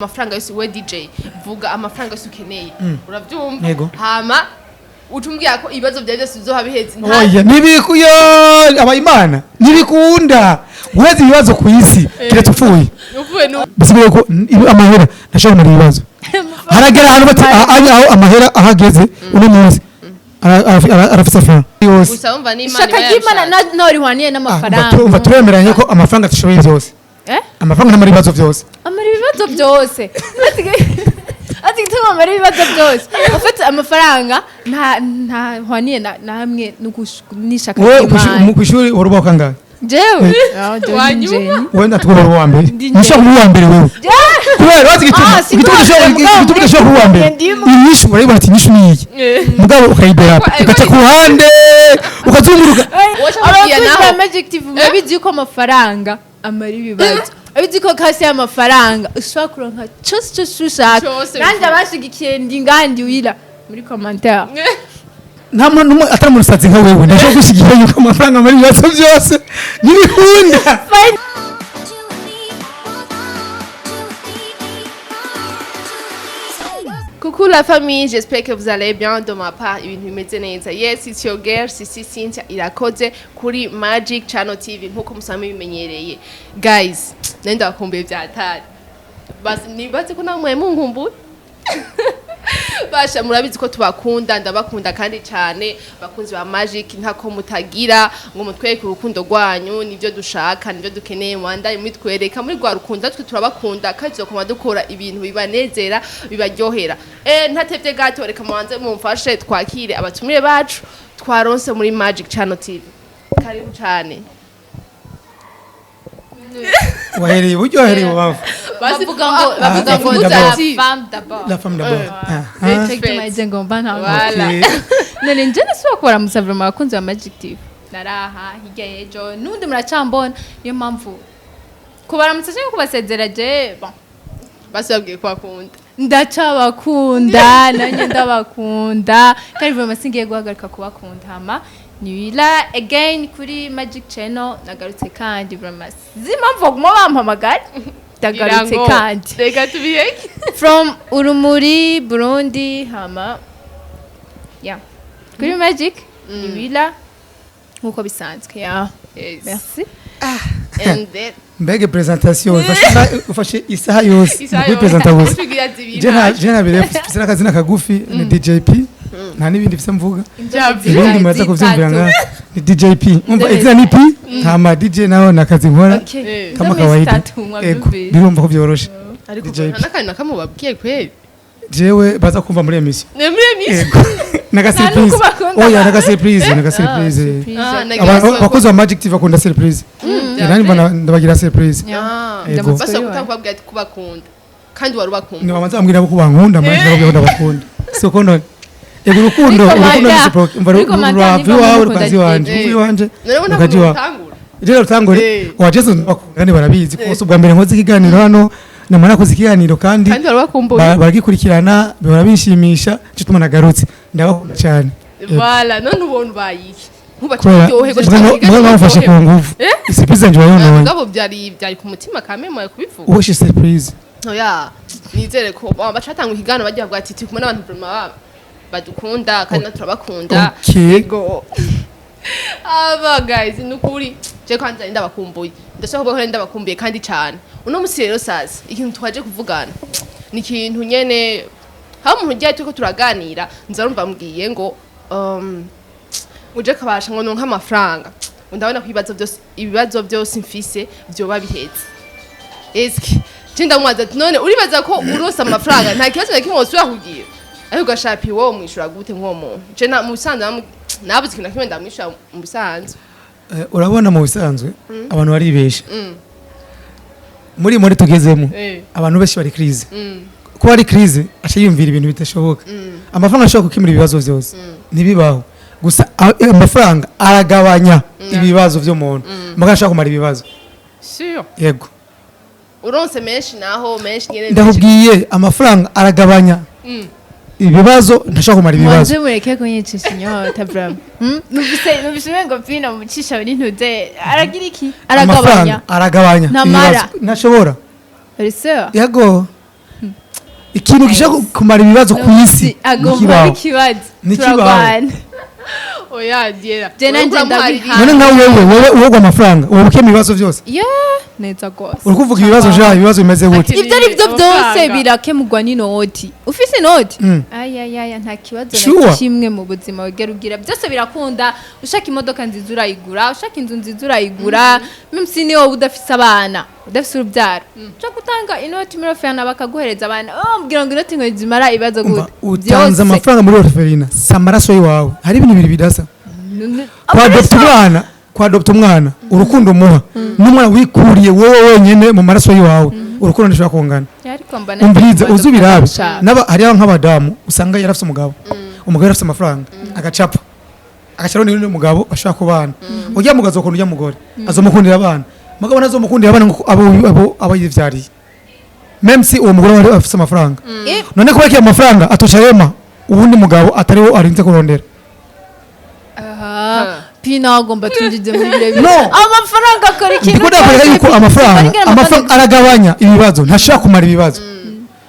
Amafaranga yose, we DJ, vuga amafaranga yose ukeneye, uravyumva? Yego. Hama uca umbwira ko ibibazo byawe byose bizoba biheze. Oya, ntibikuyo abayimana, ntibikunda guheza ibibazo ku isi keretse upfuye. Uvuye nu Bisigura ko amahera ntashobora kumara ibibazo. Haragera ahantu bati aho amahera ahageze uno munsi arafise franc yose. Gusa wumva n'Imana Ishaka iba ry'Imana yabishatse. naho rihwaniye Ah, n'amafaranga. umva, turemeranya ko amafaranga atashoboye byose. Eh? Amafaranga ntamara ibibazo byose. Amara ibibazo byose. Ati gituma amara ibibazo byose, ufite amafaranga ntahwaniye na hamwe n'ishaka Wowe ry'Imana. kw'ishuri wari ubaho kangahe? Jewe? Wanyuma. Wenda tukaba uwa mbere. Ndi. Ntushobora kuba uwa mbere wewe kubera wazi igituma. Ah, si Igituma rwose, udashobora mugabo igituma udashobora kuba uwa mbere, ndimo. inyishu urayibona ati inyishu ni iyi, mugabo ukayidera ugaca ku ruhande ukazunguruka. Woca kubwira Abakunzi naho ba Magic TV, murabizi yuko amafaranga amara ibibazo, abizi ko kasi y'amafaranga ushobora kuronka cyose cyose ushaka. Cyose. Nanjye abashigikiye ndi ngandi wira muri commentaire. Nta muntu n'umwe atari mu rusazi nka wewe ndashobora gushyigikira yuko amafaranga amara ibibazo byose. Ntibikunda. Fine. Coucou la famille, j'espère que vous allez bien. De ma part, ibintu bimeze neza. Yes, it's your girl, Sisi Cynthia Irakoze kuri Magic Channel TV nkuko musanzwe bimenyereye. Guys, nenda ndabakumbuye byatari. Basi nibaze ko namwe munkumbuye. Basha, murabizi ko tubakunda, ndabakunda kandi cyane, bakunzi ba Magic. Ntako mutagira ngo mutwereke urukundo rwanyu, nivyo dushaka, nivyo dukeneye. Mwanda mitwereka muri rwa rukundo, twe turabakunda kandi tuzokoma dukora ibintu bibanezera, bibaryohera. Ntatevye gato, reka mubanze mumfashe twakire abatumire bacu twaronse muri Magic Channel TV. Karibu cyane. Wahereye iburyo, wahereye ibubamfu? Basi. Bavuga ngo ah, bavuga ngo la la d'abord. femme d'abord. La femme d'abord. Ah, Eh. ah. Check my jengo mba. Voilà. Okay. None nje nasuba kubaramutsa vraiment, abakunzi ba Magic TV. Naraha hirya y'ejo n'undi muracambona, niyo mpamvu kubaramutsa cyangwa kubasezera je, bon. Basi babwiye ko bakunda. Ndacabakunda, nanjye ndabakunda kandi vraiment singiye guhagarika kubakunda. Hama ni Wila again kuri Magic Channel, nagarutse kandi vraiment sinzi impamvu baguma bampamagara, ndagarutse. Ngira ngo, Kandi reka tubiheke. From Urumuri Burundi, hama yeah, kuri Magic ni Wila nkuko bisanzwe, yeah. Yes. Merci. And then Mbega présentation, ufashe isaha yose Isaha kuri presenta gusa. Utubwira zibiri. Je nta birefu mfise, n'akazina kagufi ni DJP, nta n'ibindi mfise mvuga. Ibindi muraza kuvyumvira ngaha. Ni DJP, umva, izina ni P, hama DJ naho ni akazi nkora Okay. kama Indome kawaida. zitatu Ego, mwabyumvise. birumva ko byoroshe. Ariko DJP. nta n'akantu na kamwe babwiye kweli. Jewe baza kumva muri émission. Ni muri émission. Ego, naga surprise. Nuko bakunda. Oya, naga surprise, naga surprise. Surprise. Ah, naga Abakozi ba Magic TV bakunda surprise. Nani mbona ndabagira surprise. Ah, Ego. basi kutanga ati kubakunda kandi wari ubakunda. Ni babanza bambwira ko bankunda, manje ndababwira ko ndabakunda. Siko none ego urukundo Muri urukundo commentaire. ni réciproque. Umva, Muri commentaire rurava niba iwawe mukunda rukaza iwanje, DJ. uva iwanje None ntabwo rukaja iwawe. mutangura. Rero rutangure. Wa Jason ndabakunda kandi barabizi ko si ubwa mbere nkoze ikiganiro hano, namara nakoze ikiganiro kandi Kandi wari ubakumbuye. Baragikurikirana, bihora binshimisha, cyo tuma nagarutse. Ndabakunda cyane. Ego. Voilà, none ubona ubaye iki? Nkubaca Kubera uryoherwa. mugabo bamufashe ku nguvu, surprise yanje wayononye. Mugabo byari ku mutima kame mwaye kubivuga. Uweshe surprise. Oya, nizere ko bacatanga ikiganiro bagiye bavuga ati turi kumwe n'abantu vraiment badukunda kandi natwe turabakunda. Okay. Ego. Aba guys, nukuri je kwanza ndabakumbuye, ndashaka kuvuga ko ndabakumbuye kandi cyane. Uno musi rero sasa ikintu twaje kuvugana ni ikintu nyene aho umuntu ugiye turiko turaganira, nza mbwiye ngo uje kabasha ngo nonke amafaranga, ndabona ko ibibazo byose mfise vyoba biheze. Eske je ndamubaza ati none uribaza ko urose amafaranga nta kibazo na kimwe wosubira kugira? Ariko ugashapa iwowe mwishura gute nk'uwo muntu? Je mu bisanzwe nabuze ikintu na kimwe ndamwishura mu bisanzwe. Urabona, mu bisanzwe abantu baribesha muri tugezemo. Abantu benshi bari crise. Kuba ari crise aca yiyumvira ibintu bidashoboka. Amafaranga ashobora gukemura ibibazo byose ntibibaho. Gusa amafaranga aragabanya ibibazo by'umuntu, mugabo ashobora kumara ibibazo. Sûr? Yego. Uronse menshi naho menshi nyene. Ndakubwiye, amafaranga aragabanya ibibazo, ntashobora kumara ibibazo. Mwanze mureke kunyicisha inyota vraiment. Numvise umengo vino mucisha muri ntuze aragira iki? Aragabanya. Amafaranga aragabanya Ntamara. ibibazo, ntashobora. Uri sûr? Yego. Ikintu gishobora kumara ibibazo ku isi agomba ntikibaho. ikibazo. Ntikibaho. Turagwana. Oya, Diera. Je nanje ndabiha. None nka wewe uwogwa amafaranga uba ukemura ibibazo byose? Yeah, neza gose. Uri kuvuga ibibazo vyayo, ibibazo bimeze gute? Ati- Ibyo ari byo byose Amafaranga. birakemurwa n'inoti. Ufise inoti, ayayaya, nta kibazo na Sure. kimwe mu buzima wigera ugira. Byose birakunda. Ushaka imodoka nziza urayigura, ushaka inzu nziza urayigura, même si niyo wowe udafise abana, udafise urubyaro, ushaka gutanga inoti muri orphelinat bakaguhereza abana. Oh, mbwira ngo inoti ngo zimara ibibazo Umva, gute? utanze amafaranga muri orphelinat, si amaraso y'iwawe. Hari ibintu bibiri bidasa: kwadopta umwana, urukundo umuha n'umwana wikuriye wowe wenyine mu maraso y'iwawe, urukundo ntishobora kungana. Ariko mbona Umviriza, uzi ubirabe. Nshaka. Naba hariho nk'abadamu usanga yarafise umugabo yarafise amafaranga, agacapa agacaro n'undi mugabo bashobora kubana. Ujya mugabo azokunda ujya mugore, azomukundira abana, mugabo ntazomukundira abana ngo abo yivyariye, même si uwo mugore wari afise amafaranga. None kubera ko ayo mafaranga atosha yema uwundi mugabo atari wo arinze kurondera? Aha, pina agomba tunjije muri birebire. No. Amafaranga akora ikintu Ndiko ndakwereka cyose. yuko amafaranga aragabanya ibibazo, ntashobora kumara ibibazo.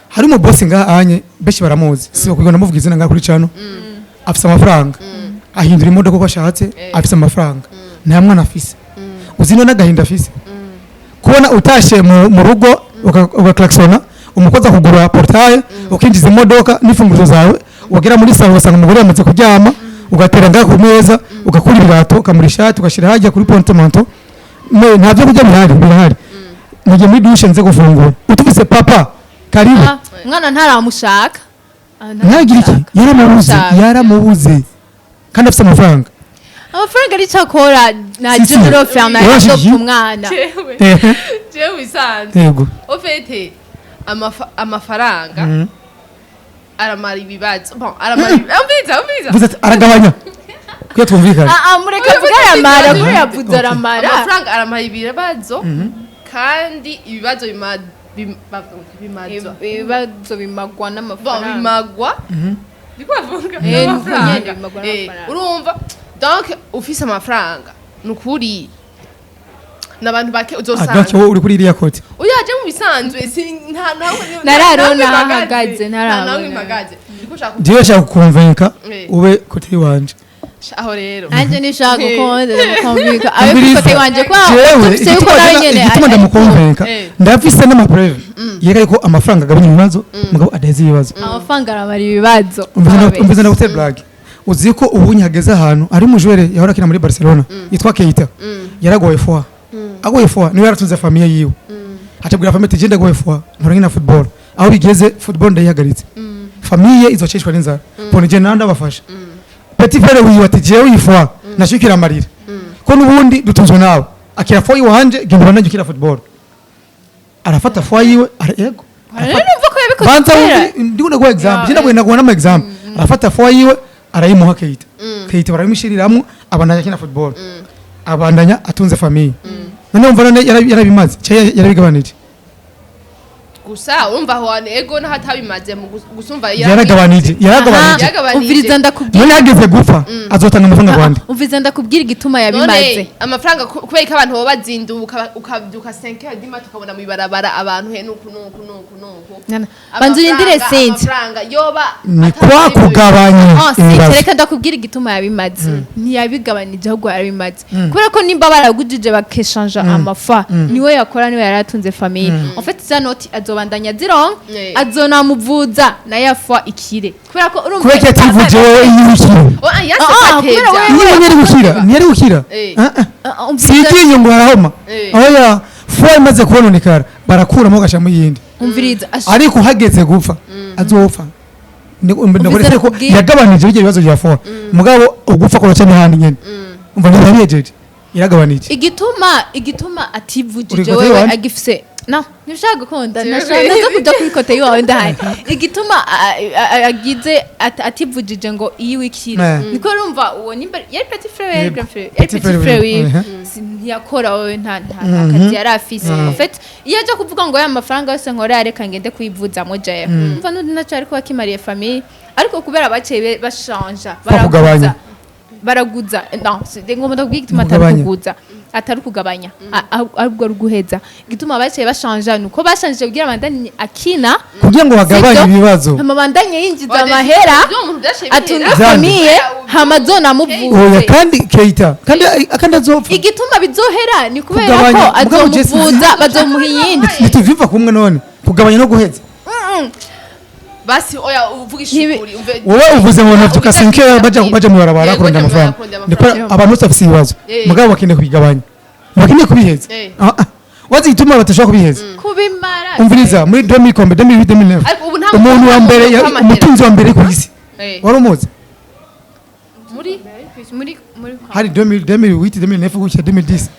Hari umubosi ngaha anye benshi baramuzi, si bakwiga ndamuvuga izina ngaha kuri cano. Afise amafaranga, ahindura imodoka uko ashatse, afise amafaranga, nta mwana afise. Uzi none agahinda afise kubona utashe mu rugo, ugaklaxona, umukozi akugura portail, ukinjiza imodoka n'imfunguzo zawe, wagera muri salon ugasanga umugore yamaze kuryama, ugatera ngaha ku meza, ugakura ibirato, ukamura ishati, ugashyira hajya kuri porte-manteau. Nta byo kurya bihari, birahari, mugiye muri douche nze gufungura, utufise papa karibu. Ah, umwana ntaramushaka. Ah, Ntagire iki? ntaramushaka. Yaramubuze. Ntaramushaka. Yaramubuze kandi afise amafaranga. Amafaranga ari cyo akora nta Si, si. General Fernand Urashigikiye? adopte umwana. Jewe Ehe. jewe bisanzwe. Yego. Au fait, amafaranga aramara ibibazo. Bon, aramara umviriza, umviriza. Vuze ati aragabanya kuko twumvikane. Ah, ah, mureka avuge aramara ko yavuze aramara. Amafaranga aramara ibibazo, kandi ibibazo bimazwa. Ibibazo bimagwa Bon, n'amafaranga. bimagwa, ndiko bavuga Eh, n'amafaranga. nyene bimagwa Eh, n'amafaranga. urumva, donc ufise amafaranga nukuri n'abantu bake Ah, donc uzosanga wowe uri kuri iriya côté. Oya, je mu bisanzwe si nta namwe Nararona nta namwe ahagaze, mpagaze. ntarabona. Nta namwe mpagaze, ndiko ushaka Jewe shaka kukonvenka Eh. ube côté yiwanje. Aho rero Nanjye nishaka gukonda ndamukonvinka abe Umviriza. ku côté wanje kwa Jewe tufise yuko nawe nyene igituma ndamukonvenka, Eh. ndafise n'ama preuves yereka yuko amafaranga agabanya ibibazo, mugabo adaheza ibibazo. Amafaranga aramara ibibazo. Umvise, ndagutera blague. Uzi ko ubu hageze ahantu ari umu joueur yahora akina muri Barcelona yitwa Keita, yaragoye foie. Agoye foie, niwe yaratunze famille yiwe. Acabwira famille ati: "Genda, goye foie, mpora nkina football, aho bigeze football ndayihagaritse, famille izocishwa n'inzara, pone je nanda bafasha." Petit frère wiwe ati: "Jewe iyi foie nashikira amarira ko nubundi dutunzwe nawe, akira foie iwanje, genda ubandanye ukina football." Arafata foie yiwe yego. Rero numva ko yabikoze Banza kera. wumve, ndiko ndaguha example, je ndaguha ndaguha n'ama example. Arafata foie yiwe arayimuha Keita. Keita barabimushiriramwo, abandanya akina football, abandanya atunze famille. None wumva none yarabimaze cyangwa yarabigabanije? Gusa urumva aho hantu ego naho atabimaze mu gusa umva Yaragabanije, yaragabanije. Yagabanije. Umviriza ndakubwira. None hageze gupfa azotanga amafaranga rwanda? Umviriza ndakubwira igituma yabimaze. None amafaranga kubera ko abantu baba bazinduka, ukabyuka 5 heures du mat ukabona mu ibarabara abantu he nuku nuku nuku nuku. Nana, banza urindire. Amafaranga- Sente. Amafaranga yoba Ni atari kwa ibyo. kugabanya Oh, Sente, ibibazo. reka ndakubwira igituma yabimaze. Ntiyabigabanije, ahubwo yarabimaze kubera ko nimba baragujije bakeshanja amafa, niwe yakora, niwe yari atunze famille. En fait, za noti azobandanya zironka, azonamuvuza nayo afa ikire, kubera ko urumva Kubera ko yativuje wowe iyo ukira. Oh, ah, yanse Ah, ah, kwateza. kubera wewe- Niyo yari gukira, ntiyari gukira. Eh. Ah, ah. Ah, ah, umviriza. Si iryinyo ngo arahoma. Oya, foie imaze kononekara barakuramo bagashiramo iyindi. Umviriza Ariko hageze gupfa azopfa. Ndakwereka ko ndakubwira. yagabanije ibyo bibazo bya foie, mugabo ugupfa kuraca n'ahandi nyene. Umva, ntiyabihejeje, yaragabanije. Igituma ativujije Uri côté wewe iwanje? agifise no ntibishaka gukunda. Jewe. Nashaka naza kuja kuri côté iwawe ndahari. Igituma agize ativujije ngo iyo wikire, niko urumva uwo nimba yari petit frère, yari Yego. grand frère, yari Petit petit frère frère wiwe. wiwe. Mhm. Ntiyakora wewe, nta kazi yari afise. En fait, iyo aja kuvuga ngo ya mafaranga yose nkora reka ngende kuyivuzamo jewe, umva n'undi naco ariko akimariye famille. Ariko kubera baciye bashanja, Kugabanya. baraguza, baraguza, non, c'est ngomba ndakubwira igituma atari Kugabanya. kuguza. Atari ukugabanya, ahubwo ari uguheza. Igituma baciye bashanja nuko bashanjije kugira abandanye akina, Kugira ngo bagabanye sibyo? ibibazo. Hama abandanye yinjiza amahera, atunga Vyande. famille, hama Oya. azonamuvuze. Kandi Keita kandi azopfa. Igituma bizohera ni kubera Kugabanya. ko Mugabo Jesse- azomuvuza, bazomuha iyindi. Ntituvyumva kumwe none, kugabanya no guheza. Basi oya, uvugisha ukuri, umve. Wowe uvuze ngo navyuka 5 baja mu barabara Yego, kurondera baja mu amafaranga. barabara kurondera Niko amafaranga. abantu bose bafise ibibazo, mugabo bakeneye kubigabanya, bakeneye kubiheza. Ah, ah. Wazi igituma badashobora kubiheza? Kubimara. Umviriza, muri 2000 kombe, 2008, 2009, Ariko ubu nta umuntu wa mbere nta umutunzi wa mbere ku isi, wari umuzi? Muri Muri Hari 2000, 2008, 2009 gutya, 2010,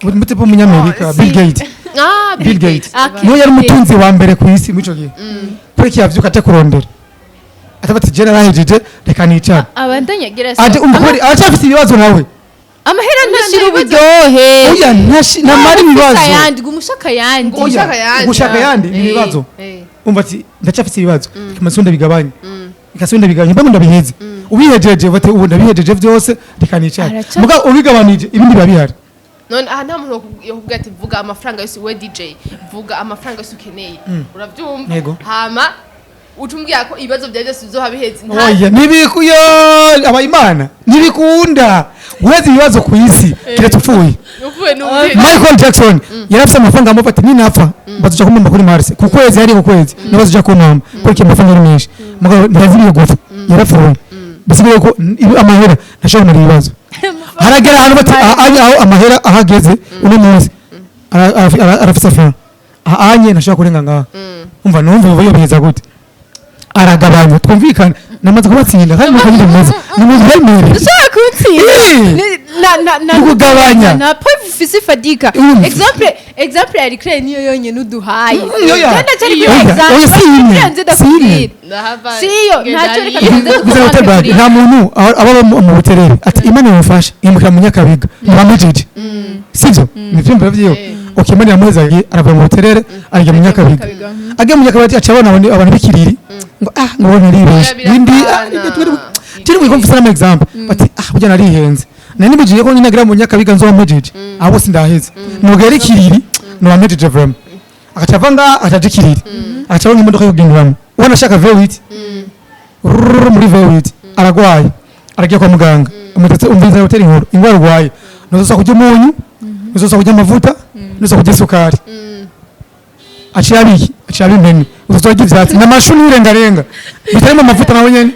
umutepo w'umunyamerika Oh, Bill Gates. Ah, Bill Gates Ah, niwe yari umutunzi wa mbere ku isi muri ico gihe. Kureki yavyuka aja kurondera, atavuga ati: "Je narahejeje, reka nicare." Abandanya agira Aje umukore, aracyafise ibibazo nawe. Amahera ntashira uburyohe. Oya, ntamara ibibazo. Ayandi gumushaka ayandi. Oya, Gushaka ayandi. Gushaka ayandi ni ibibazo. Umva ati: "Ndacyafise ibibazo, reka mbanze ndabigabanye, reka nsubire ndabigabanye, mbona ndabiheze." Ubihejeje bati: "Ubu ndabihejeje byose, reka nicare." Mugabo ubigabanije, ibindi biba bihari. None aha nta muntu yokubwira ati: "Vuga amafaranga yose, we DJ, vuga amafaranga yose ukeneye." Urabyumva? Yego. Hama uca umbwira ko ibibazo byawe byose bizoba biheze. Oya, ntibikuyo abayimana, ntibikunda guheza ibibazo ku isi keretse upfuye. Uvuye n'ubuhe? Michael Jackson yari afise amafaranga, amufata ninapfa bazoja kumumba kuri Mars ku kwezi, yari ku kwezi nibo bazoja kumpamba kuko amafaranga ari menshi. Mugabo ntiyaziriye gupfa, yarapfuye. Bisigaye ko amahera ntashobora kumara ibibazo. Haragera ahantu bati aho amahera ahageze uno munsi, arafise franc anye ntashobora kurenga ngaha. Umva, numva ubu yobiheza gute? Aragabanya, twumvikane. Namaze kubatsinda kandi nuko nyine bimeze, nimubyemere. Ushobora kuntsinda. Ni ukugabanya. Na preuve ufise ifatika. Urumva. Exemple ya Ukraine niyo yonyene uduhaye. Oya. Kandi atari kuri Oya, exemple. oya, si imwe, Ukraine si imwe. ndakubwira. Ndahava. Siyo, ntacyo, reka tubanze Biza dukomante hotel kuri. Nta muntu aba mu Buterere ati: "Imana imufashe," imukira mu Nyakabiga muramujeje, sibyo? Ni vyumviro vyiwe. Okay, Imana yamuhezagiye, arava mu Buterere arajya mu Nyakabiga. Nyakabiga, mhm. Agiye mu Nyakabiga aca abona abantu b'ikiriri ngo: "Ah," ngo naribeshe. Oya, Nindi biravana. turi bwumvise n'ama example bati: "Ah, burya narihenze, nari nibigiye ko nyine agira mu Nyakabiga nzoba mpejeje, aho bose ndaheze nugera ikiriri noba mpejeje vraiment." Agaca ava ngaha akaja ikiriri, agaca abona imodoka yo kugenderamo, ubona ashaka V8. Rurr, muri V8. Aragwaye, aragiye kwa muganga, umutetse. Umviriza, gutera inkuru: "Ingwara urwaye, ntuzosa kurya umunyu, ntuzosa kurya amavuta, ntuzosa kurya isukari." Aciye abiki, aciye aba impene: "Uzorya ivyatsi n'amashu n'irengarenga bitarimo amavuta." Nawe nyene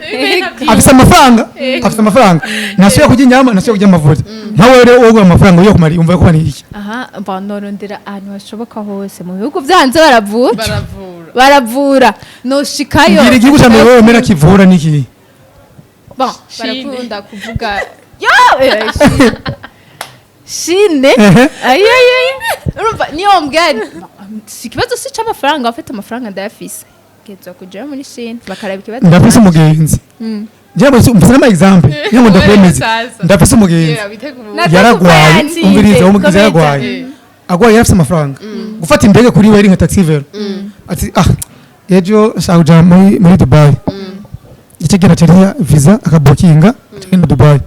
afise amafaranga, afise amafaranga, ntasubiye kurya inyama, ntasubiye kurya amavuta. Nkawe rero wowe amafaranga yo kumara, umva yo kumara iki? Aha, bon, norondera ahantu hashoboka hose mu bihugu byanze baravura. Baravura. Baravura, noshikayo. Mbwira igihugu ca mbere wowe wemera kivura niki? Bon, Chine. Barakunda kuvuga yo, Chine. Chine. Ayi ayi ayi, urumva niyo mbwira, si ikibazo si c'amafaranga, afite amafaranga ndayafise, gezwa kuja muri Chine bakaraba ikibazo. Ndafise umugenzi, njyewe mfise n'ama example niyo ngo ndakwemeze. Sasa. Ndafise umugenzi Yeah, biteguye. yaragwaye. Yatsinze. Umviriza, uwo mugenzi Komeza. yaragwaye, agwaye, yarafise amafaranga, gufata indege kuri we ari nka taxi vélo. Ati: "Ah, ejo nshaka kuja muri Dubai." Ikigera cariya visa, akabukinga, agenda Dubai.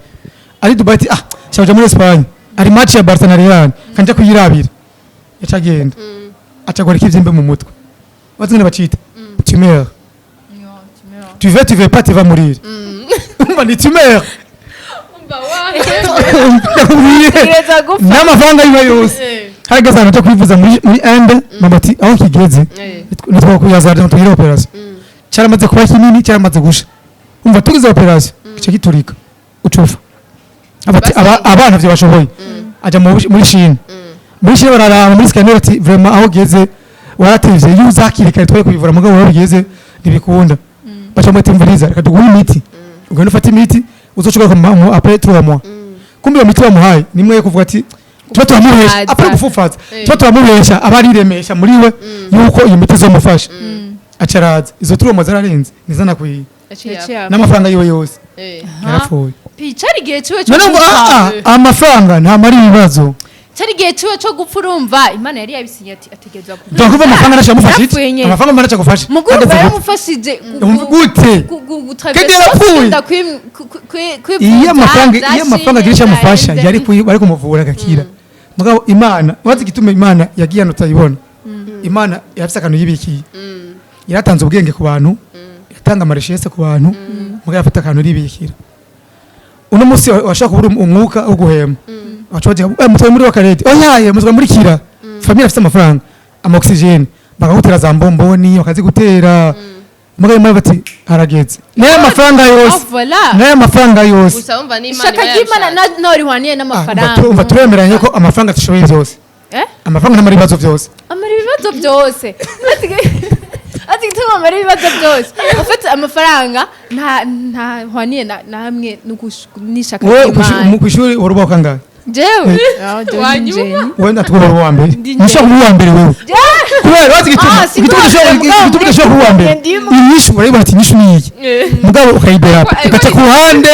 Ari Dubai ati: "Ah, nshaka kuja muri Espagne, ari match ya Barca na Real, kanja kuyirabira." Yaca agenda, aca agwara ikivyimbe mu mutwe, bazi ngene bacita tumeur. Tu veux, tu veux pas, tu vas mourir. Umva, ni tumeur. Umva wa. Ndakubwiye, Tegereza gupfa. N'amafaranga yiwe yose, harageze ahantu cyo kwivuza muri Inde, mama ati: "Aho kigeze, nitwa tugire opération, cyaramaze kuba kinini, cyaramaze gusha. Umva, tugize opération gice giturika, ucufa." Ati abana vyo bashoboye. Aja muri Chine. Muri Chine bararaba muri scanner, ati: "Vraiment, aho ugeze waratevye, iyo uza hakiri kare twari kubivura, mugabo aho bigeze ntibikunda." Baca bati: "Mvuriza, reka tuguhe imiti, ugende ufate imiti, uzoshobora kuma après 3 mois." Kumbe iyo miti bamuhaye nimwe yo kuvuga ati tuba turamubesha. Gufufaza. Après gufufaza, tuba turamubesha, aba ariremesha muri we yuko iyo miti izomufasha. Aca araza, izo 3 mois zararenze, ntizanakwiye, n'amafaranga yiwe yose, yarapfuye. Cari igihe ciwe cyo None ngo gupfa. Amafaranga ntamara ibibazo. Cari igihe ciwe cyo gupfa, urumva Imana yari yabisinye ati ategerezwa gupfa. Donc kuva amafaranga ntacyo yamufasha iki? Yarapfuye nyene. Amafaranga ntacyo agufasha. Muguru Hageze gupfa. yaramufashije. Umva gute? Kandi yarapfuye. Iyo amafaranga agira icyo amufasha, yari bari kumuvura agakira. Mugabo Imana, wazi igituma Imana yagiye hano utayibona? Imana yafise akantu yibikiye. Yaratanze ubwenge ku bantu, yatanga ama richesses ku bantu, mugabo yafata akantu iribikira. Uno munsi washaka kubura umwuka wo guhema, baca bagira mutwaye muri wakarete, oyaye mutwaye muri kira famille afite amafaranga, ama oxygène, bakagutera za mbomboni, bakazigutera. Mugabo Imana bati harageze nayo amafaranga yose, Oh, voilà. nayo amafaranga yose. Gusa wumva n'Imana Ishaka iba ry'Imana yabishatse. naho rihwaniye Ah, n'amafaranga. umva, turemeranye ko amafaranga atishoboye byose. Eh? Amafaranga ntamara ibibazo byose. Amara ibibazo byose. Ati gituma amara ibibazo byose, ufite amafaranga ntahwaniye na hamwe n'ishaka Wowe ry'Imana. kw'ishuri wari ubaho kangahe? Jewe? Wanyuma. Wowe natwe wari uwa mbere. Ndi. Ntushobora kuba uwa mbere wewe, kubera wazi igituma Ah, si igituma uwa mbere, mugabo igituma udashobora kuba uwa mbere. Ndimo. Inyishu urayibona, ati inyishu ni iyi, mugabo ukayiderapa, ugaca ku ruhande,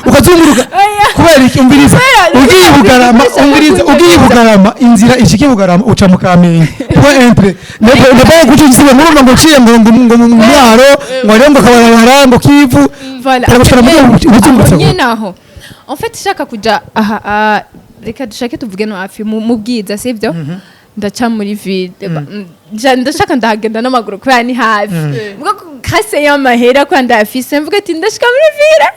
ukazunguruka. Oya. Kubera iki? Umviriza. Kubera Ugiye i Bugarama, Kubera umviriza, kunyegeza. ugiye i Bugarama, inzira ishika i Bugarama uca mu Kamenge point entre nebo guca igisibo murumva ngo uciye ngo mu Mwaro, ngo hariho ngo kabarabara ngo Kivu. Voilà. Karagushikana muri ubuzungurutse. Aho nyene aho. En fait, shaka kuja aha, reka dushake tuvuge no hafi mu Bwiza, sivyo? Ndaca muri ville. Ndashaka ndahagenda n'amaguru kubera ni hafi. Mbwa kase y'amahera kubera ndayafise, mvuga ati ndashika muri ville,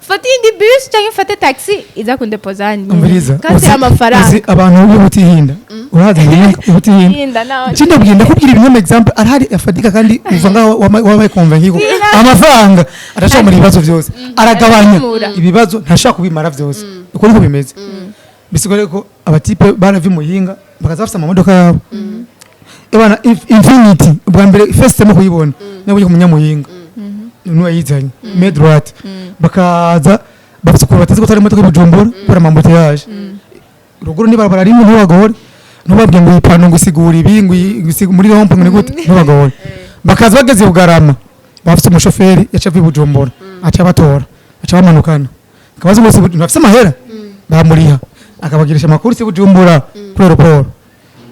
mfate iyindi bus cyangwa mfate taxi iza kundepoza hanyuma. Umviriza. Kase y'amafaranga. Uzi abantu b'ubutihinda, urazi ubutihinda? Hinda nawe. Ikindi ndabwira, ndakubwira ibinyoma, example arahari afatika, kandi uva ngaho wabaye convaincu ko amafaranga adashobora kumara ibibazo byose, aragabanya Arakemura. ibibazo, ntashobora kubimara byose. Uko niko bimeze. Bisigura ko aba types barava i Muyinga bakaza bafite amamodoka yabo. Ebana Infinity ubwa mbere first time kuyibona nabonye ku Munyamuyinga nuwayizanye main droite, bakaza bafite ukuntu batazi ko atari imodoka y'Ibujumbura kubera ama embouteillages ruguru. Nibarabara rimwe, ntubagore, ntubabwiye ngo ipano ngo isigura ibi, ngo muri rond-point ngo ni gute, ntubagore. Bakaza bageze i Bugarama bafite umushoferi yaca ava i Bujumbura, aca abatora, aca bamanukana akabaza ngo bafise amahera, bamuriha, akabagirisha amakuru si Bujumbura kuri aéroport,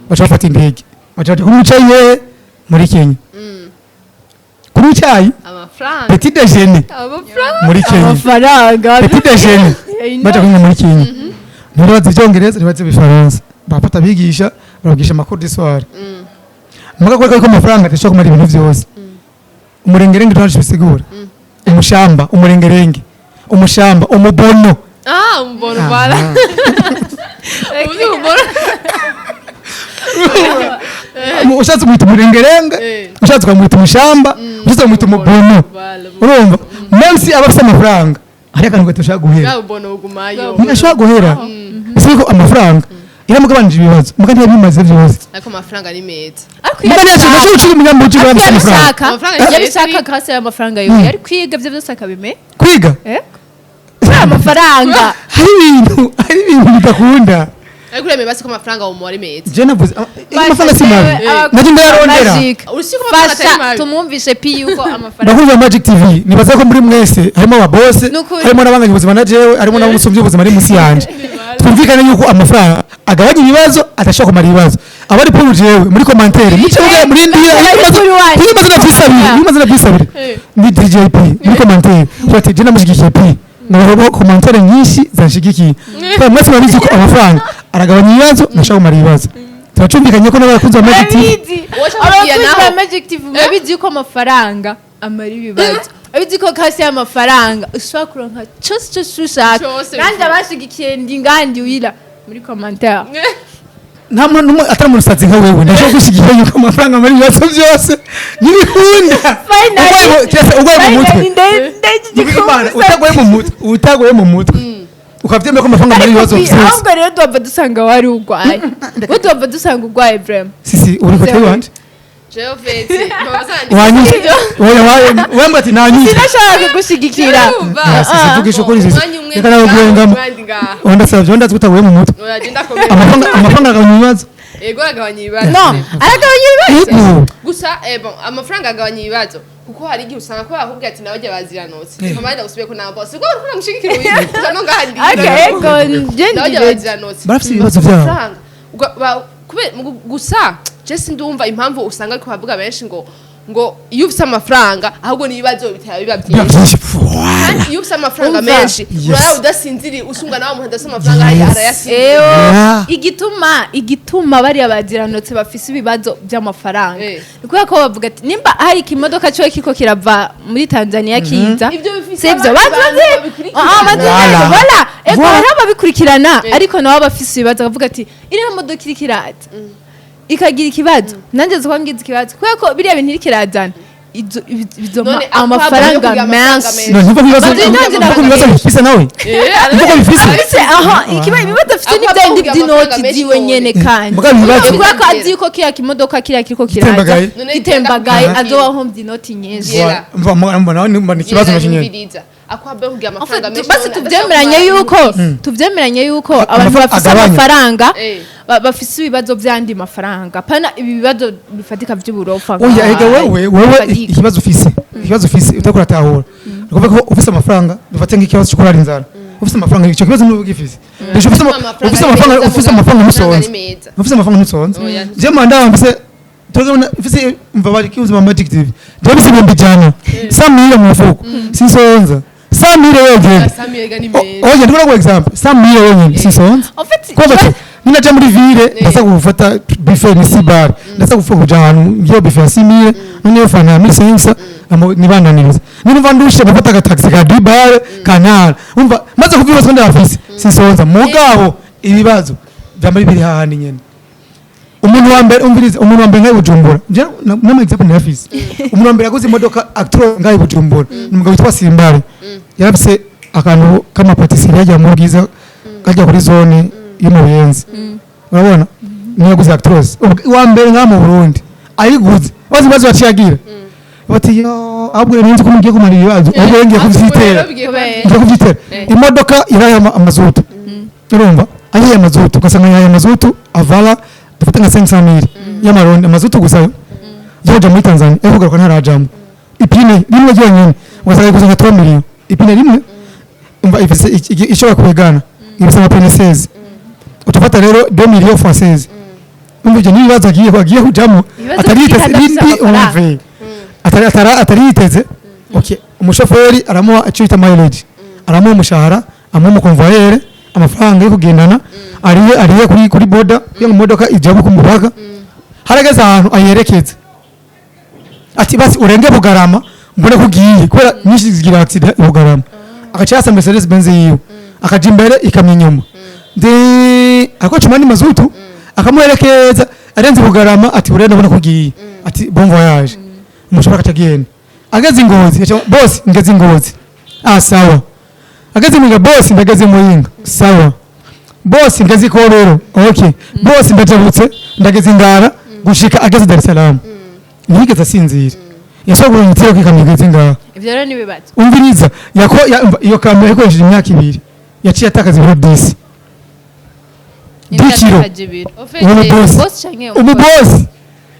baca bafata indege, baca baja kunywa icayi hehe? Muri Kenya, kunywa icayi. Amafaranga. Petit déjeuner. Amafaranga. Muri Kenya. Amafaranga. Petit déjeuner. I know. Baja kunywa muri Kenya, ntibazi ibyongereza, ntibazi ibifaransa, bafata abigisha babagisha amakuru d'histoire. Muga kubera ko amafaranga adashobora kumara ibintu byose, umurengerenge turaje bisigura umushamba, umurengerenge, umushamba, umubono. Ah, umubono, voilà. Uzi umubono? Ushatse kumwita umurengerenge, ushatse ukamwita umushamba, ushatse ukamwita umubono. Voilà. Urumva, munsi aba afite amafaranga hari akantu gatashobora guhera. Bwa bubono bugumayo. Ntigashobora guhera. Ese ko amafaranga iramugabanije ibibazo, muga ntiyabimaze byose. Ariko amafaranga ni meza. Ariko Muga ntiyashobora gucira umunyamujyi ariko afite amafaranga. yabishaka. Amafaranga ni Yabishaka meza. grâce y'amafaranga yiwe yari kwiga ibyo byose akabimenya. Kwiga? Eh, kubera amafaranga. Hari ibintu bidakunda. Ariko uremeye basi ko amafaranga wumuha ari meza? Je navuze amafaranga si mabi, nacyo ndayarondera. Uzi ko amafaranga atari Fasha mabi. tumwumvishe pi yuko amafaranga Ndakumva Magic TV, nibaza ko muri mwese harimo ababose, Nukuri. harimo n'abanganya ubuzima na jewe, harimo n'abamusumbye ubuzima ari munsi yanje. Twumvikane yuko amafaranga agabanya ibibazo, adashobora kumara ibibazo. Abari pour jewe muri commentaire muce muge muri ndira. Abari kuri wanyu. Iyo maze navyisabire, iyo maze navyisabire ni DJP muri commentaire bati je namushigikiye P, ngo commentaire nyinshi zanshigikiye kwa mwese. Murabizi ko amafaranga aragabanya ibibazo, ntashobora kumara ibibazo. Turacumvikanye ko n'abakunzi ba Magic TV Murabizi. Wowe kubwira Abakunzi naho. ba Magic TV, murabizi yuko amafaranga amara ibibazo. Urabizi ko kasi y'amafaranga ushobora kuronka cyose cyose ushaka. Cyose. Nanjye abashigikiye ndi ngandi wira muri commentaire. Nta muntu n'umwe atari mu rusazi nka wewe ndashobora gushyigikira yuko amafaranga amara ibibazo byose, ntibikunda. Keretse urwaye mu mutwe. Imana, utagoye mu mutwe ukabyemera ko amafaranga amara ibibazo byose. Ahubwo rero duhava dusanga wari urwaye, we duhava dusanga urwaye vraiment. Sisi uri côté wanje. Jewe vetse Wanyuze, oya, waye wemba ati nanyuze. Sinashaka kugushigikira. Ah, sisi vugisha ukuri, sisi. Umwanya umwe Reka nawe ngaha, guhengamo. umwanya ngaha. Wenda savyo ndazi utaguye mu mutwe. Oya, genda komera. Amafaranga agabanya ibibazo. Yego, aragabanya ibibazo. No, aragabanya ibibazo. Yego. Gusa bon, amafaranga agabanya ibibazo kuko hari igihe usanga ko bakubwira ati nawe jya baziranotse, mama yenda gusubiye ko nabo bose ubwo bariko namushigikira uyu gusa no ngaha ndi. Okay, ego nje nawe jya ndi baziranotse. Barafise ibibazo vyabo. Amafaranga gusa je sindumva impamvu usanga ariko bavuga benshi ngo Ngo iyo ufise amafaranga, ahubwo n'ibibazo bitaba biba Biba byinshi. byinshi. Voilà. Kandi iyo ufise amafaranga Umva. menshi, urara udasinziriye, usunga nawe umuntu adafise amafaranga hariya arayasinziriye. Eyo, igituma bariya baziranotse bafise ibibazo by'amafaranga ni kubera ko bavuga ati nimba hari ikimodoka cyo kiko kirava muri Tanzania kiza, Ibyo bifise sivyo? abandi Bazi bantu babikurikirana. Ah, bazi Voilà. voilà, ego. Voilà. Hariho ababikurikirana, ariko nabo bafise ibibazo, bakavuga ati iriya modoka iriko iraza ikagira ikibazo, nanjye nzi ko ngize ikibazo, kubera ko biriya bintu iriko irazana bizoma None amafaranga kugira amafaranga menshi. menshi. No, ntuvuga ibibazo, Bazi nanjye ntuvuga ibibazo bifise nawe. Ntuvuga bifise. Afise aha ikiba ibibazo afise Akaba n'ibya kugira by'inoti amafaranga menshi ziwe nyene, none. kandi Mugabo ibibazo- kubera ko azi yuko kiriya kimodoka kiriya kiriko kiraza Gitembagaye. None gitembagaye, Aha. azoba ahombye inoti nyinshi. Yeah. Mva mva nawe ni ikibazo nacyo nyene. Yumviriza, akwaba kugira En fait, amafaranga menshi basi none tuvyemeranye adashobora yuko abantu Amafaranga bafise agabanya. amafaranga bafise ibibazo vy'andi mafaranga, pana ibi bibazo bifatika vy'uburofa. Oya, ega wewe Bifatika. ikibazo ufise utakuratahura, ni ukuvuga ko ufise amafaranga, dufate nk'ikibazo cyo kurara inzara, ufise amafaranga icyo kibazo ntuba ugifise. Deje ufise Amafaranga ufise ari amafaranga meza, ufise mugabo amafaranga amafaranga ntusonze. ari meza. Ufise amafaranga ntusonze. Oya. Je manda mfise, turabona mfise, mva bari kiuza ma Magic TV, je mfise 100,000 100,000 mu mufuko, sinsonza 100,000 yonyene. Sami ega ni meza. Oya, ndikora ku example, 100,000 yonyene sinsonza. En fait, Kuba ati ninaja muri ville, ndaza gufata buffet ni sibar, ndaza gufa kuja ahantu ngiyo buffet ya 6000, none fana ya 1500 amo nibananiriza, nimva ndushe gufata agataxi ka dibare kanara, umva maze kuva ibibazo ndafise, sinsonza. Mugabo ibibazo vyama biri hahandi nyene. Umuntu wa mbere, umvirize, umuntu wa mbere ngaye Bujumbura, nje nama example ndafise, umuntu wa mbere yaguze imodoka Actros ngaye Bujumbura ni umugabo witwa Simbare. Yarafise akantu k'amapatisserie yajya mu bwiza kajya kuri zone yo mu Buyenzi, urabona, niyo yaguze Actros uwa mbere ngaha mu Burundi. Ayiguze, bazi ibibazo yaciye agira, bati yo ahubwo rero nzi ko mugiye kumara ibibazo, ahubwo rero ngiye kuvyitera, ngiye kuvyitera. Imodoka iraye amazutu, urumva, ayiye amazutu, ugasanga yaye amazutu avala, dufate nka 500 mille y'amarundi, amazutu gusa yo kuja muri Tanzania, yo kugaruka ntarajamo. Ipine rimwe ryonyene ugasanga iguze nka 3 millions, ipine rimwe. Umva, ifise ishobora kubegana, ifise amapine 16, utufata rero 2 millions fois 16. Umva, ivyo n'ibibazo agiye kujamo Ibibazo atari yiteze. by'igihano Rindi by'amafaranga. umve, atari yiteze. Okay, umushoferi aramuha icyo bita mileage, aramuha umushahara, amuha umukonvoyere amafaranga yo kugendana, ariye kuri boda kugira ngo imodoka ijabuke ku mupaka. Harageze ahantu ayerekeza ati basi urenge Bugarama mbone ko ugiye, kubera nyinshi zigira accident i Bugarama. Agaca yasa Mercedes Benz yiwe, akaja imbere, ikamyo inyuma, de akoca ni mazutu, akamuherekeza arenze Bugarama, ati urende mbone ko ugiye, ati bon voyage. Umushoferi akaca agenda. Ageze i Ngozi aca, boss ngeze i Ngozi. Ah, sawa. Ageze Muyinga, boss ndageze Muyinga. Sawa boss, ngeze Ikororo. Okay boss, ndajabutse ndageze Ingara. Gushika ageze Dar es Salaam ntiyigeze asinzira, yashobora igitero k'ikamyo igeze ngaha. Ivyo rero n'ibibazo. Umviriza, yako umva, iyo kamyo yakoresheje imyaka 2, yaciye atakaza ibiro 10, 10 kilo. Ubu boss. Boss canke umu boss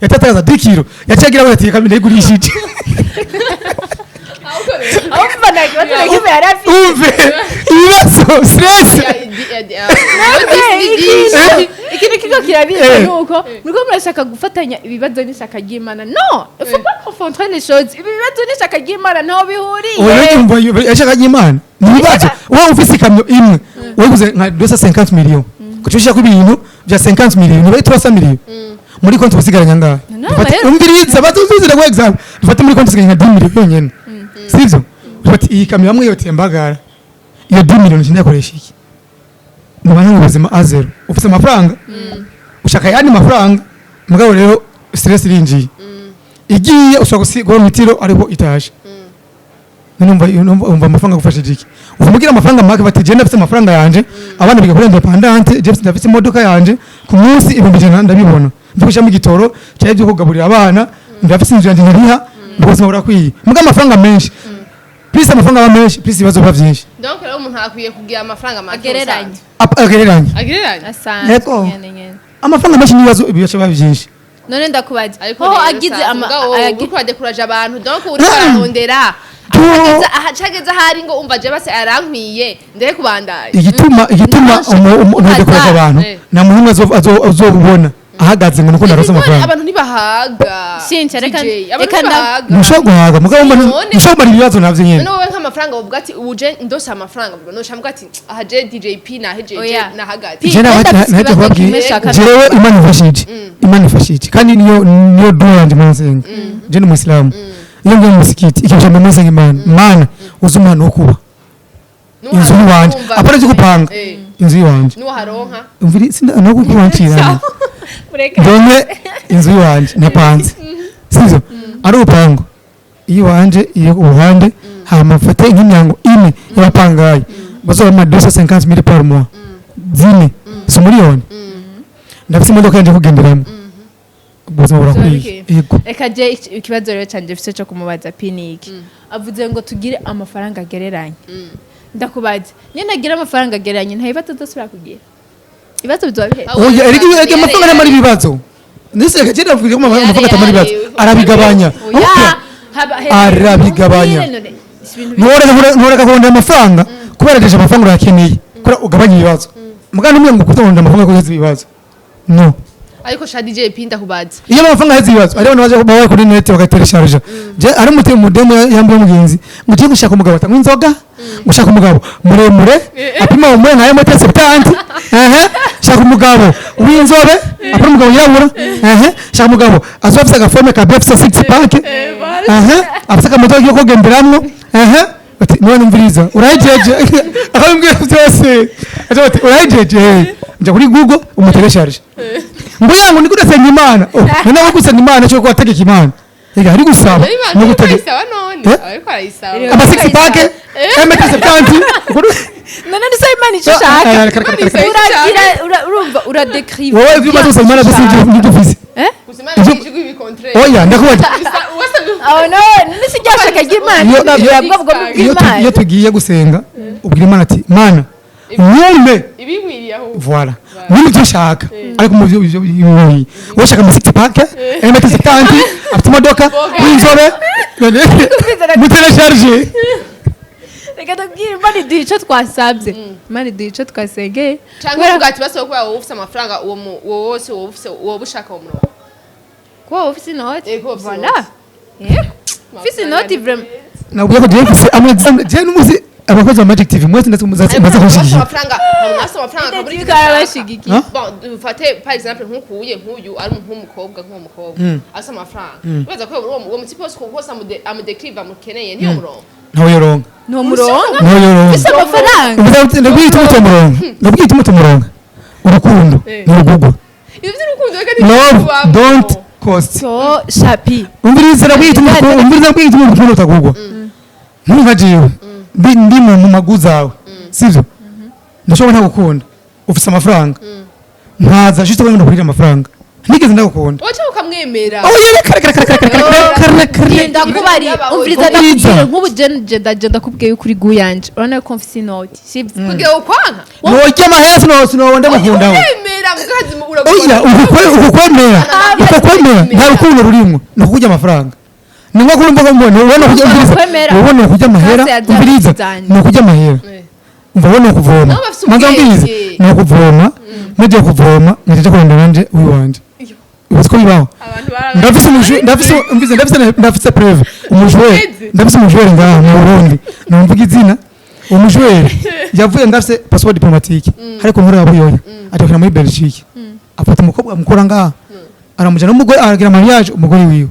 yatakaza 10 kilo, yaciye agira ati ikamyo ndayigurishije. Ahubwo nta kibazo na kimwe yari afite. Umve, ibibazo, stress. Ikintu kiko kirabisha nuko muriko murashaka gufatanya ibibazo n'ishaka ry'Imana. No, il faut pas confondre les choses. Ibi bibazo n'ishaka ry'Imana ntaho bihuriye. Oya, yumva yashaka y'Imana ni ibibazo. Wowe ufise ikamyo imwe wayiguze nka 250 millions, kucisha ku ibintu bya 50 millions niba 300 millions muri konti, usigaranye angahe? No, Dufate- Umviriza, batuzuzira ku example, dufate muri konti usigaranye nka 10 millions yonyene, sivyo? Dufate iyi kamyo hamwe yotembagara, iyo 10 millions ndakoresha iki? Niba mu buzima a zero, ufise amafaranga, ushaka ayandi mafaranga, mugabo rero stress irinjiye, igiye ushobora gusigura mitiro ariko itaje. None umva amafaranga agufashije iki? Uvugira amafaranga make, bati je ndafise amafaranga yanje, abana biga kuri indépendante, je ndafise imodoka yanje, ku munsi 100,000 ndabibona mvushamo igitoro cyari byo kugaburira abana, ndafise inzu yanje nkariha, ubuzima burakwiye. Muga amafaranga menshi, plus amafaranga aba menshi, plus ibibazo biba byinshi. Donc rero umuntu akwiye kugira amafaranga make. Agereranye. Agereranye. Agereranye. Asanzwe. Yego. Nyene nyene. Amafaranga menshi n'ibibazo biba byinshi. None ndakubaza, Ariko hoho rero agize sasa, ama mugabo wowe uriko uradekuraje abantu, donc uriko ararondera ahageze ahari ngo umva je base arankwiye, ndeke kubandanya. Igituma Nashaka ntudekuraje kubaza. abantu, nta muntu umwe azobubona. Ahagaze ngo nuko narose Ibigori amafaranga. Abantu ntibahaga. Sinca, DJ, abantu reka ntibahaga. Ntushobora guhaga, mugabo mbona None- ntushobora kumara ibibazo navyo nyene. None wowe nk'amafaranga uvuga ati ubu je ndose amafaranga, vuga nosha ati aha je DJ P nahejeje Oya. nahagaze. P, Je nawe ndafise nahetse ikibazo kubabwira kimwe shaka. Jewe Imana ifashije, Imana ifashije, kandi niyo dua yanje murasenga. Je ni umuyisilamu, iyo ngiye mu musikiti ikintu cya mbere musenga Imana: Mana, uzi umwana wo kuba inzu y'iwanje, apana ivyo gupanga, inzu y'iwanje. Nuwaharonka. Umviri sinda no kukubancira. Ureka. Ndonke inzu y'iwanje napanze, sivyo? Ari urupango iyiwanje, iyo uruhande, hama mfate nk'imyango ine y'abapangayi bazoba ama 250 mille par mois, zine si umuriyoni. Ndafise imodoka yanje kugenderamo, ubuzima burakwiye, yego. Reka je ikibazo rero canje mfise cyo kumubaza P ni iki: avuze ngo tugire amafaranga agereranye. Ndakubaza nyine, agira amafaranga agereranye, nta bibazo tudasubira kugira? Ibibazo bizoba biheze? Oya, erega amafaranga ntamara ibibazo. Ndetse reka genda mvuge ko amafaranga atamara ibibazo, arabigabanya. Oya, haba Arabigabanya. None, si ibintu Ntoreka kurondera amafaranga kubera déjà amafaranga urayakeneye kubera ugabanya ibibazo. Mugabo ntumwe ngo kurondera amafaranga kugeza ibibazo, no. Ariko sha DJ P, ndakubaza. Iyo amafaranga aheze ibibazo, hariho abantu baje baba kuri net bagateresharja. Je ari umutima umudemu yambaye umugenzi ngo ugiye gushaka umugabo atanywa inzoga, gushaka umugabo muremure apima umwe nka metero 70, ehe, shaka umugabo w'inzobe, apima umugabo yirabura, ehe, shaka umugabo azoba afise agaforme ka BFC, six pack, ehe, afise akamoto yo kogenderamwo, ehe. Bati none umviriza, urahejeje? Akabimbwira byose. Aca bati urahejeje? Nja kuri Google umuteresharje ngo yango ndiko ndasenga Imana. Oh, none wo gusenga Imana cyo kwategeka Imana ega ari gusaba Nari no bantu gutegeka. arayisaba none. Eh? Ariko arayisaba. Ama six pack, metero 70. None ni so Imana icyo ushaka. Uragira urumva uradekriva. Wowe ibyo umaze gusaba Imana byose nibyo ufise. Eh? Gusa Imana yishyurwa ibi contraire. Oya, ndakubaza. Oh no, none si ryashaka ry'Imana bwa bwo bw'Imana. Iyo tugiye gusenga ubwira Imana ati: "Mana, mwumve Ibinkwiriye ahubwo. Voilà, mwumve ibyo ushaka." Ariko mu byo ibyo wowe ushaka ama six pack, metero 70, afite imodoka, w'inzobe, muteresharje. Reka tubwire Imana iduha icyo twasabye, Imana iduha icyo twasengeye. Canke uvuga ati basaba kubera wowe ufise amafaranga, uwo uwo wose wowe ufise, wowe ushaka uwo murongo. Kuba wowe ufise inoti. Yego, ufise Voilà. inoti. Yego, ufise inoti vraiment. Nabwiye ko jewe mfise amwe, jewe n'umuzi abakozi ba Magic TV mwese ndetse muzaze Ariko kunshyigikira. amafaranga, ntabwo nafise amafaranga akabura ikintu Arabashigikiye. Huh? Bon, dufate par exemple nk'ukuye nk'uyu ari nk'umukobwa, nk'uwo mukobwa afise amafaranga, ubaza ko uwo mutipe wose kose amudekrive amukeneye, niyo murongo. Ntawe yoronka. Ni umurongo. Ntawe yoronka. Ufise amafaranga. Ndabwiye ituma utamuronka, ndabwiye ituma utamuronka: urukundo ntirugugwa. Ibyo by'urukundo reka Love ntibibamo. don't cost. So shapi. Umviriza, ndabwiye ituma, umviriza, ndabwiye ituma urukundo rutagugwa. Ntumva, jewe ndi mu magu zawe, sivyo? Ndashobora ntagukunda, ufise amafaranga, nkaza juste kubera ndakurira amafaranga, nigeze ndagukunda. Wowe cyangwa ukamwemera. Oh, reka reka reka reka reka reka reka reka. Ndakubari, umviriza. Umviriza. Ndakubwira nk'ubu je ndakubwiye yuko uri guyanje, urabona ko mfise inoti, sibyo? Kugira ngo kwanka. Nojya amahera, sino ndamukunda we. Ukamwemera mukazi. Oya, ukukwemera, ukukwemera nta rukundo rurimwo, ni ukukurya amafaranga. Ni nko kurumva ko mbona ubona kujya, umviriza. Kwemera. Ubona kujya amahera. Kase ya Umviriza. zanjye. Ni ukujya amahera. Umva, ubona kuvoma. Nabo bafise Manza ubwenge. umvirize, ni ukuvoma, mugiye kuvoma nkaja kurondera nanje uwiwanje. Uzi ko bibaho? Abantu bara Ndafise ndafise, umvirize, ndafise preuve, umujweri. Ndafise umujweri ngaha mu Burundi, numvuga izina. Umujweri yavuye ndafise passeport diplomatique, ariko nkuru ya Buyoya aja muri Belgique, afata umukobwa amukura ngaha, aramujana n'umugore, aragira mariage umugore wiwe.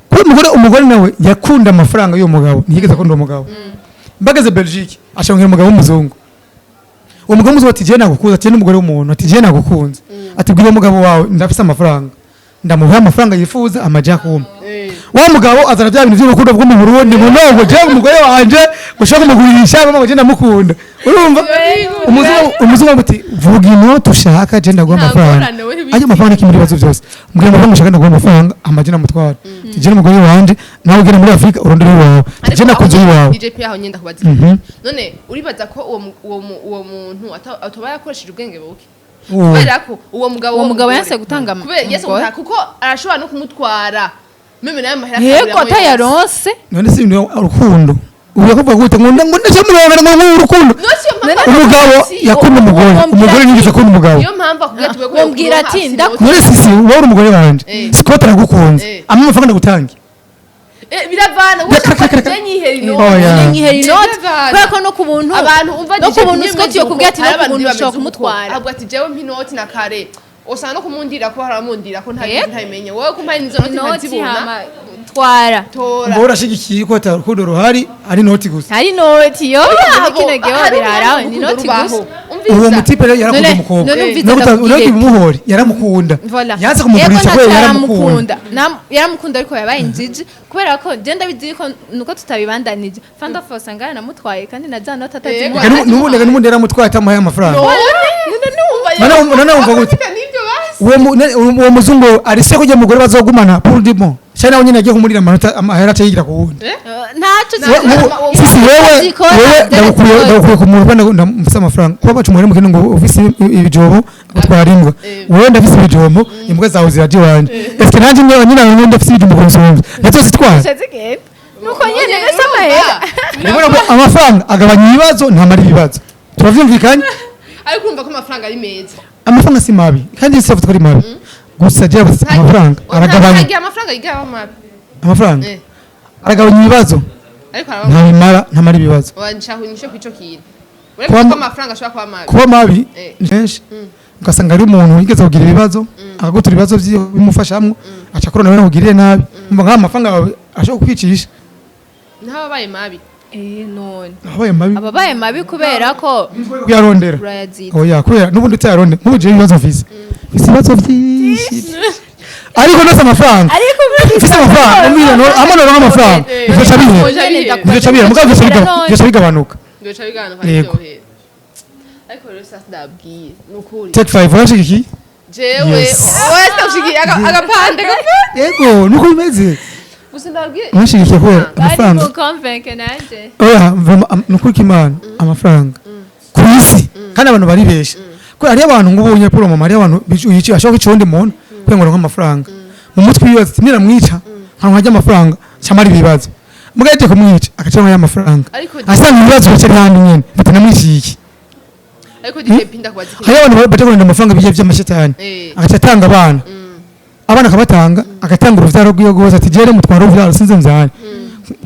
Kuri umugore nawe yakunda amafaranga y'uwo mugabo, ntiyigeze akunda uwo mugabo. Mbageze Belgique ashaka umugabo w'umuzungu. Uwo mugabo w'umuzungu ati: "Jewe nagukunze." Ati: "N'umugore w'umuntu." Ati: "Jewe nagukunze." Ati: "Bwira umugabo wawe ndafise amafaranga, ndamuha amafaranga yifuza, amaja kumpa." Wa mugabo azana bya bintu by'urukundo bwo mu Burundi mu nongo: "Jewe umugore wanje ushaka kumugurisha, mama, je ndamukunda." Urumva umuzungu ati: "Vuga inoti ushaka, je ndaguha Nta amafaranga." ngorane, we Ayo mafaranga kimuri ibibazo byose, mbwira amafaranga ushaka, ndaguha amafaranga, amajina amutwara. Ati: "Je n'umugore wanje, nawe ugenda muri Afurika urondere iwawe." Ati: "Je nakunze iwawe." DJ P, aho nyenda kubaza. None uribaza ko uwo muntu atoba yakoresheje ubwenge buke? Uwo. Kubera ko uwo mugabo, Uwo mugabo mugore, yanse gutanga kubera yanse umugore. gutanga, kuko arashobora no kumutwara même nayo mahera Yego. akaburamwo yose. Atayaronse. None si ibintu urukundo. Ubu yakuvuga gute ngo ndacamurongera ngo urukundo? No, siyo mpamvu. Umugabo yakunda umugore, Wambwira umugore ati- ntiyigeze akunda umugabo. Niyo mpamvu akubwira ati wewe Wambwira ati, None sisi, wowe uri umugore wanje, Scott aragukunze, amwe amafaranga ndagutange. Biravana wowe. Reka, reka, reka. Je nyihera inoti. Oya. Nyihera inoti. Biravana. Kubera ko no ku buntu, Abantu umva, no DJ ku buntu nyine Scott yokubwira ati no hari ku abantu buntu bameze ushobora uko. kumutwara. Avuga ati jewe mpa inoti na kare, usanga no kumundira ko haramundira ko ntabizi, Yego. ntabimenye. Wowe kumpaye izo noti Inoti nkazibona. hama twara. Tora. Ngo urashigikiye ko ata rukundo ruhari, ari inoti gusa? Hari inoti yo Yabo, kino gihe hari biraraho urukundo ni inoti rubaho. gusa. Umviriza. Uwo mutipe rero yarakunda umukobwa. None umvise None ndakubwire. bimuhore, yaramukunda. Voilà. Yanze kumugurisha Yego, kubera ntacyo. yaramukunda. Yaramukunda. Yaramukunda ariko yabaye injiji, kubera ko je ndabizi ko nuko tutabibandanije fanda fose ngana namutwaye kandi na za noti Yego. atazimuha. N'ubundi yaramutwaye atamuhaye amafaranga. None None wumva gute? Nibyo basi. Uwo muzungu ari se kujya mugore bazogumana pour du bon, cyane nawe nyine agiye kumurira amanota, amahera aca yigira ku wundi. Ntacyo. Sisi, wewe Zikora, wewe ndagukuye zikora. ndagukuye ku muntu bana mfise amafaranga, kuba baca umugore mukene ngo ufise ibijobo gutwara imbwa. Wewe ndafise ibijombo, imbwa zawe ziraje iwanje. Eske nanjye nyine nyine ndafise ibijumbo kunsumvya, natozitwara? Zigenda nuko nyene nese amahera. Ndabona ko amafaranga agabanya ibibazo, ntamara ibibazo. Turavyumvikanye? Ariko urumva ko amafaranga ari meza. Amafaranga si mabi, kandi si avuga ko ari mabi gusa. Je amafaranga aragabanya. Ntagiye amafaranga yiga aba mabi. Amafaranga aragabanya ibibazo, Ariko araba ntabimara, ntamara ibibazo. Wanshaka unyishe kwico kintu. Uretse ko amafaranga ashobora kuba mabi. Kuba mabi ni kenshi ugasanga ari umuntu yigeze kugira ibibazo, akagutura ibibazo vyiwe bimufashamwo, aca akora nawe akugirire nabi. Umva nk'ayo amafaranga yawe ashobora kukwicisha. Ntababaye mabi. Eh, none Abaye mabi. Ababaye mabi kubera ko kuyarondera. Urayazita. Oya, kubera n'ubundi utayarondera, nk'ubu jewe ibibazo mfise, mfise ibibazo vyinshi, ariko nose amafaranga, ariko mfise amafaranga umiliyoni amwe noronka amafaranga, bizoca bihera, bizoca bihera, mugabo bizoca bigabanuka. Bica bigabanuka. Yego. Niryohera. Ariko rero sasa ndabwiye nukuri. Take five, urashigikiye? Jewe Yes. oya, sitaushigiye agapande agapande. Yego, nuko bimeze. Gusa ndabwiye. Urashigikiye kubera bari amafaranga. mu convaincre nanje. Oya, vraiment, nukuri ko Imana, amafaranga ku isi, kandi abantu baribesha ko hariyo abantu ngo ubonye paul mama, hariyo abantu yica, ashobora kwica uwundi muntu kubera ngo aronke amafaranga. Mu mutwe wibaza ati niramwica nkanka nkajya amafaranga camara ibibazo, muga yagiye kumwica agaca aronka amafaranga, Ariko asanga ibibazo bica handi nyene, ati namwiciye iki? Ariko DJ Pinda kubaza ikintu. Hariyo abantu baja kurondera amafaranga bijya vy'amashetani, agaca atanga abana, abana akabatanga, agatanga uruvyaro rwiwe rwose, ati jere mutwara uruvyaro sinze mvyare.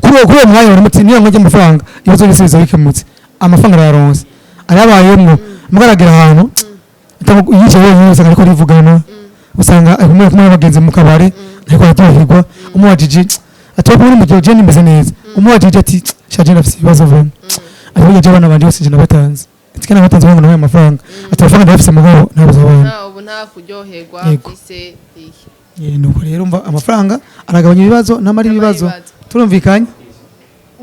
Kuri uwo mwanya baramuti niyo nkajya amafaranga, ibibazo byose biza bikemutse. Amafaranga arayaronse, arayabayemwo, muga aragera ahantu yicaye wenyine, usanga ariko arivugana, usanga ari kumwe n'abagenzi mu kabari, ariko araryoherwa. Umubajije ati wowe muri mu gihe je nimeze neza, umubajije ati sha je ndafise ibibazo vema, ati burya je abana banje bose je nabatanze, ati kandi nabatanze ngo nabaye amafaranga, ati amafaranga ndayafise mugabo nabuze abana. Nta ubu nta kuryoherwa Yego. mfise iki. Nuko rero umva, amafaranga aragabanya ibibazo, ntamara ibibazo. Ibibazo. Turumvikanye?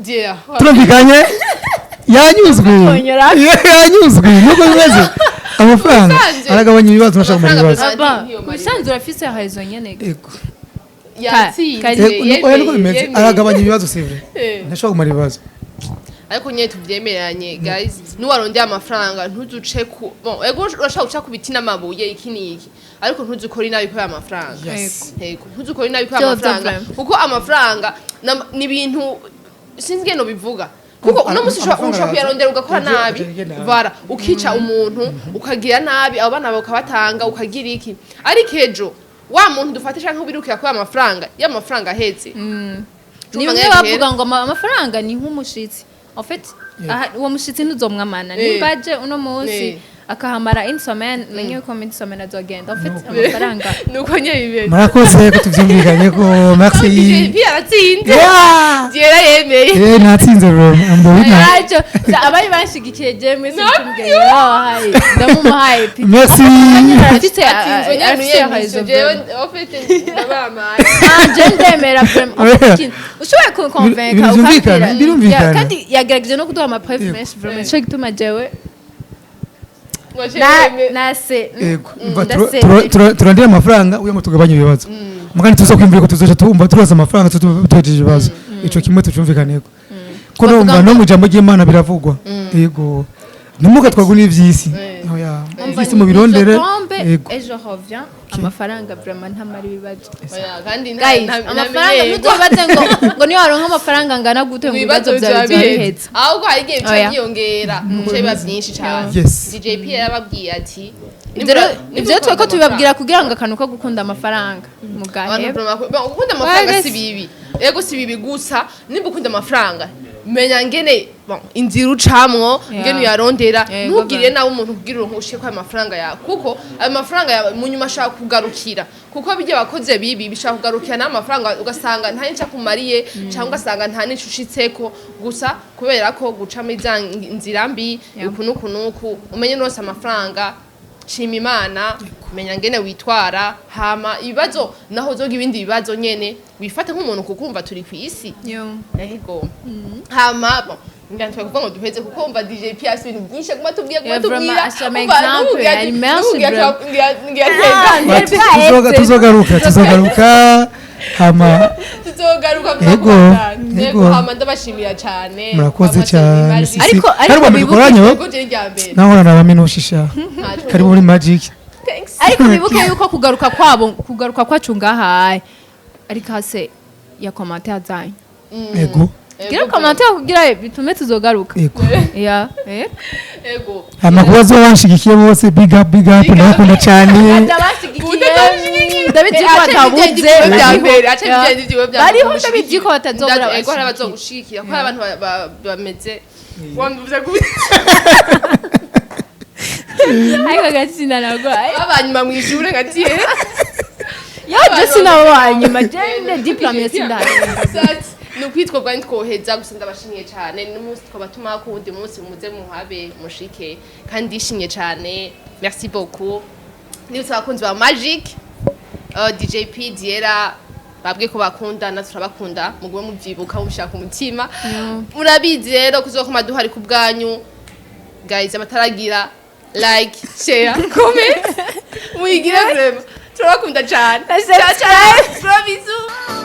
Yeah. Turumvikanye, yanyuzwe. Konyora. Yanyuzwe, nuko bimeze, amafaranga Ubusanzwe. aragabanya ibibazo, ntashaka kumara Amafaranga ibibazo. Aba Ntiyo marira. ubusanzwe urafise raison nyene. Yego. Yatsinze. Yego, oya, nuko bimeze, yemeye. aragabanya ibibazo, c'est vrai, ntashobora kumara ibibazo. Ariko nyine tubyemeranye guys, nuwarondeye amafaranga ntuzuce ku bon, ego urashobora guca ku biti n'amabuye iki n'iki, ariko ntuzukore inabi kubera amafaranga. Yes. Yego, ntuzukore inabi kubera Vyo, amafaranga, vraiment. kuko amafaranga ni ibintu sinzi ingene bivuga, kuko uno munsi ushobora Amafaranga ushobora kuyarondera ugakora araza, nabi, agenda nabi. vara ukica umuntu, ukagira nabi abo bana bawe ukabatanga, ukagira iki, ariko ejo wa muntu dufate canke ubirukira kubera amafaranga, iyo amafaranga ahetse Ni bimwe bavuga ngo amafaranga ni nk'umushitsi. En fait, aha, uwo mushitsi ntuzomwamana. Nimba aje uno munsi akahamara une semaine, menye ko une semaine azogenda. En fait, amafaranga Nuko nyene bimeze. Murakoze ko tuvyumvikanye ko, merci. DJ yaratsinze. Yeah! Diera yemeye. Natsinze bro, I'm the winner. Yajo abari banshigikiye je mwese mutumugeni wahaye ndamumuhaye pi. Merci. Arafise Atsinzwe nyene. arafise Yemeye raison. jewe, en fait ndabamaye. Je ndemera vraiment. En fait, ushoboye kunconvaincre Birumvikana, ukambwira. birumvikana. Ya, kandi yagerageje no kuduha amapreuve Yego. menshi vraiment, nico gituma jewe Ngo je na yemeye. nase Yego, umva, ndase. turondera amafaranga uya ngo tugabanye ibibazo, mugani tuza kwiyumvira ko tuzoca tumva turoza amafaranga tuhejeje ibibazo. Ico kimwe tucumvikaneko ko Bavuga numva no mu ijambo ry'Imana biravugwa, yego, ntimugatwagwe n'ivy'isi. Oya, Umva, isi mubirondere. Je tombe Yego. et je reviens. Amafaranga vraiment ntamara ibibazo. Oya, kandi Guys, amafaranga ntuzobaze ngo niyo waronka amafaranga angana gute ngo ibibazo ibibazo byawe biba biba biheze. biheze. Ahubwo hari igihe bica Oya. byiyongera, bica biba byinshi cyane. DJP yarababwiye ati Ivyo rero, ivyo tweko tubibabwira kugira ngo akantu ko gukunda amafaranga abantu mugahebe. Bon, gukunda amafaranga Wese. si bibi, ego si bibi, gusa nimba ukunda amafaranga, menya ngene, bon, inzira ucamwo, ngene uyarondera. Ntugirire nawe umuntu kugira uronke ushike ko ayo mafaranga yawe, kuko ayo mafaranga yawe mu nyuma ashaka kugarukira, kuko bijya bakoze bibi bishaka kugarukira n'ayo mafaranga, ugasanga nta n'icyo akumariye cyangwa ugasanga nta n'icyo ushitseko, gusa kubera ko guca muri za nzira mbi. Uku n'uku n'uku, umenye nose amafaranga, shima Imana, menya ngene witwara, hama ibibazo naho uzoga ibindi bibazo nyene wifate nk'umuntu, kukumva turi ku isi. Ego, hama bon, ngira ntitwe kuvuga ngo duheze, kuko umva DJ P afite ibintu byinshi aguma tubwira, aguma Yeah, vraiment, tubwira. asha ama Umva, example, n'ubu ngira ari menshi, n'ubu ngira bro. ngira twega. Bati, tuzogaruka, tuzogaruka hama. Tuzogaruka. Ego, Ego. ego. Hama ndabashimira cyane. Murakoze Hama cyane. Magic. Sisi. Ariko Hari ubwa mbere wibuke- dukoranye we? Ego, je rya mbere. Naho na baminoshisha. Ntaco. Karibu muri Magic. Thanks. Ariko bibuke yuko kugaruka kwabo, kugaruka kwacu ngaha ariko hase ya commentaire zanyu. Ego. Gira commentaire kugira bitume tuzogaruka. Ego. Ya, eh. Ego. Hama kubazo banshigikiye bose, big up, big up, ndabakunda cyane. Ndabashigikiye, ndabizi ko batabuze. Bya mbere aca bigenda ibyiwe bya Bariho, mbere. ndabizi ko batazobura. Ego, hari abazogushigikira, ko hari abantu bameze wamvuze gute? Ariko gatsinda nagwaye. Abanyuma mu ishure nka tiye. Yo, je sinabo banyuma, je ne diplôme sindaharenga. Ni ukwitwa bwa ntitwoheza, gusa ndabashimiye cyane. N'umunsi twabatuma ko uwundi munsi muze muhabe mushike, kandi ndishimye cyane, merci beaucoup. Nibutse abakunzi ba Magic, DJP, Diera, babwiye ko bakunda, natwe turabakunda, mugume mubyibuka, mubishaka ku mutima. Murabizi rero kuzokoma duhari ku bwanyu. Guys, abataragira like, share, comment, muyigire vraiment, turabakunda cyane. Ciao ciao, bisous.